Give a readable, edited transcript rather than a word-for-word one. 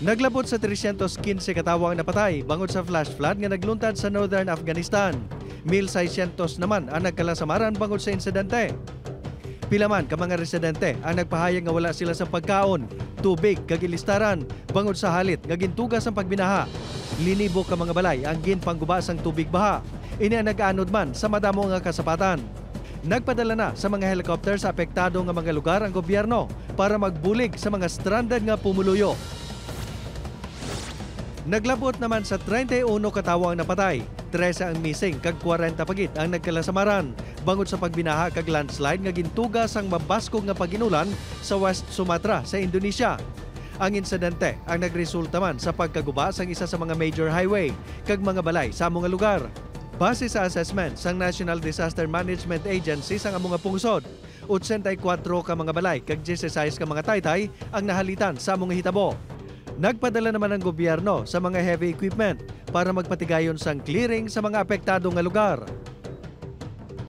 Naglabot sa 315 katawo ang napatay bangod sa flash flood nga nagluntad sa northern Afghanistan. 1,600 naman ang nagkalasamaran bangod sa insidente. Pila man ka mga residente ang nagpahayag nga wala sila sa pagkaon, tubig kag ilistaran bangod sa halit nga gintuga sang pagbinaha. Linibo ka mga balay ang ginpangguba sang tubig baha. Ini ang nag-anod man sa madamo nga kasapatan. Nagpadala na sa mga helicopter sa apektado nga mga lugar ang gobyerno para magbulig sa mga stranded nga pumuluyo. Naglabot naman sa 31 katawo ang napatay, 13 ang missing kag 40 pa gid ang nagkalasamaran bangod sa pagbinaha kag landslide nga gintuga sang mabaskog nga paginulan sa West Sumatra sa Indonesia. Ang insidente ang nagresulta man sa pagkaguba sang isa sa mga major highway kag mga balay sa mga lugar. Base sa assessment sang National Disaster Management Agency sang amo nga pungsod, 84 ka mga balay kag 16 ka mga taytay ang nahalitan sa among hitabo. Nagpadala naman ang gobyerno sa mga heavy equipment para magpatigayon sang clearing sa mga apektado nga lugar.